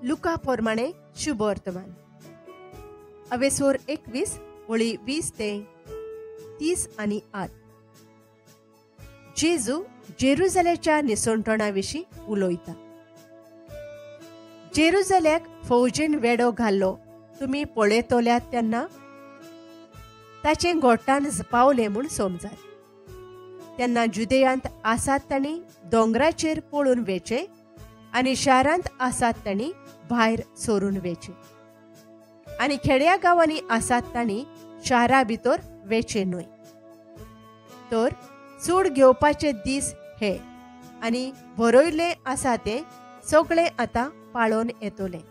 लुका प्रमाणे शुभ वर्तमान अवेसोर 21 ओळी 20 ते 30 आनी 8. जेजू जेरुजाल्याच्या निसणटणा विशीं उलयता. जेरुजाल्याक फौजेन वेडो घाल्लो तुमी पळयतल्यात तेन्ना ताचें गोठान पावलें म्हूण समजात. तेन्ना जुदेयांत आसात तांणी दोंगराचेर पळून वेचें आनी शारांत आसात तांणी भायर सरून वेचें आनी खेड्या गांवांनी आसात तांणी शारा भितर वेचें न्हय. तर सूड घेवपाचे दीस हे आनी बरयल्लें आसा तें सगळें आतां पाळोन येतलें.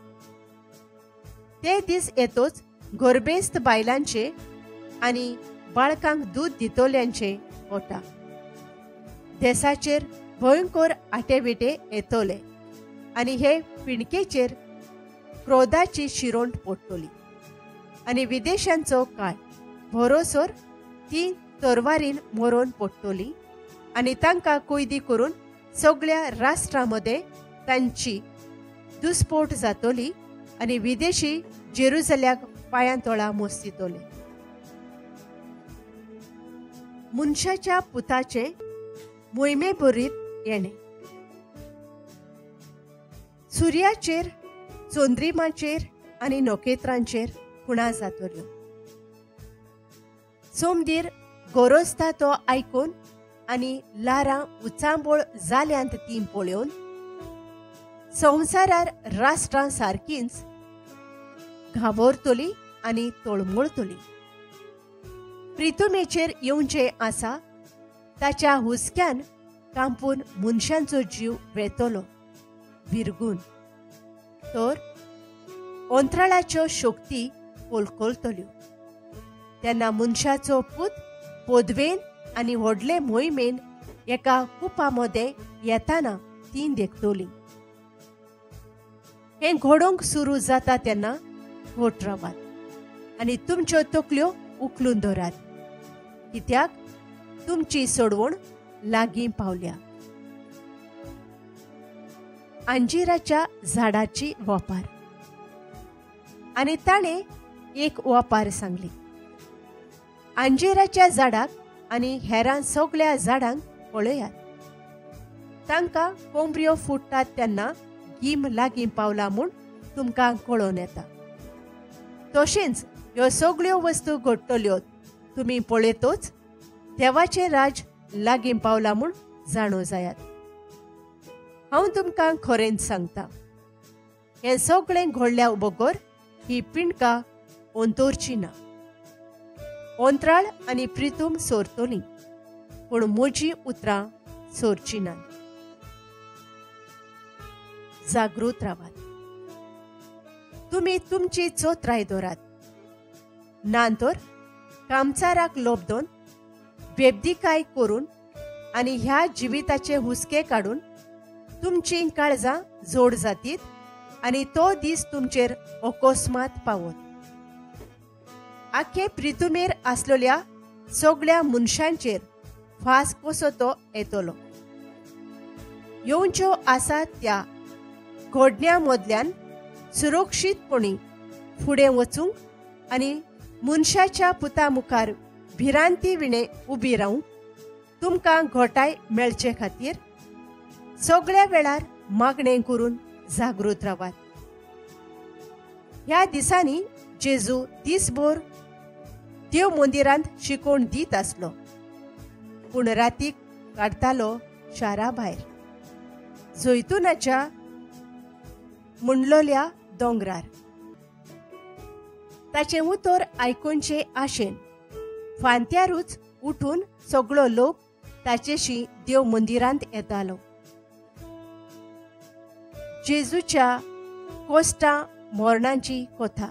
ते दीस येतोच गोरबेस्त बायलांचे आनी बाळकांक दूद दितल्यांचे पोटा देसाचेर भयंकर आटेविटे येतले आनी हे पिणकेचेर क्रोधाची शिरोंट पडटली आनी विदेशांचो काळ भरोसोर ती तरवारीन मरोन पडटली आनी तांकां कैदी करून सगळ्या राष्ट्रां मदें तांची दुस्पोट जातली आनी विदेशी जेरुजाल्याक पांयां तोळा मोस्तितले. मनशाच्या पुताचे मोहिमे भरीत येणें. सुर्याचेर, चंद्रिमाचेर आनी नखेत्रांचेर खुणा जातल्यो. सोमदीर गरजता तो आयकून आनी लारां उचांबळ जाल्यांत तीं पळोवन संवसारार राष्ट्रां सारकींच घाबरतली आनी तळमळतली. प्रितुमेचेर येवचें आसा ताच्या हुस्क्यान कांपून मनशांचो जीव वेतलो विरगून, तर अंतराळाच्यो शक्ती कोलकोलतल्यो. तेन्ना मनशाचो पूत पदवेन आनी व्हडले मोहिमेन एका कुपा मदें येताना ती देखतली. हें घडोवंक सुरू जाता तेन्ना घट रावात आनी तुमच्यो तकल्यो उखलून धरात, कित्याक तुमची सोडवण लागीं पावल्या. अंजिराच्या झाडाची वापार. आनी ताणें एक वापार सांगली. अंजिराच्या झाडाक आनी हेरां सगळ्या झाडांक पळयात. तांकां कोंबऱ्यो फुट्टात तेन्ना गीम लागीं पावला म्हूण तुमकां कळोवन येता. तशेंच ह्यो सगळ्यो वस्तू घडटल्यो तुमी पळयतोच देवाचें राज लागीं पावला म्हूण जाणो जायात. हांव तुमकां खरेंच सांगता, हें सगळें घडल्या बगर ही पिंडकां अंतरची ना. अंतराळ आनी प्रितूम सोरतली, पूण म्हजीं उतरां सोरचीं ना. जागृत रावात. तुमी तुमची चोत्राय दवरात, ना तर कामचाराक लोबदोन बेबदीकाय करून आनी ह्या जिविताचे हुस्के काडून तुमचीं काळजां जोड जातीत आनी तो दीस तुमचेर अकस्मात पावत. आखे प्रितुमेर आसलेल्या सगळ्या मनशांचेर फास कसो तो येतलो. येवच्यो आसा त्या घोडण्या मदल्यान सुरक्षीतपणी फुडें वचूंक आनी मनशाच्या पुता मुखार भिरांती विणें उबी रावंक तुमकां घोटाय मेळचे खातीर सगळ्या वेळार मागणें करून जागृत रावात. ह्या दिसांनी जेजू दिसभर देव मंदिरांत शिकोवण दीत आसलो, पूण रातीक काडटालो शारा भायर जैतुनाच्या म्हणलोल्या दोंगरार. ताचें उतर आयकुचे आशेन फांत्यारूच उठून सगळो लोक ताचेशी देव मंदिरांत येतालो. जेजूच्या कोश्टा मरणाची कथा.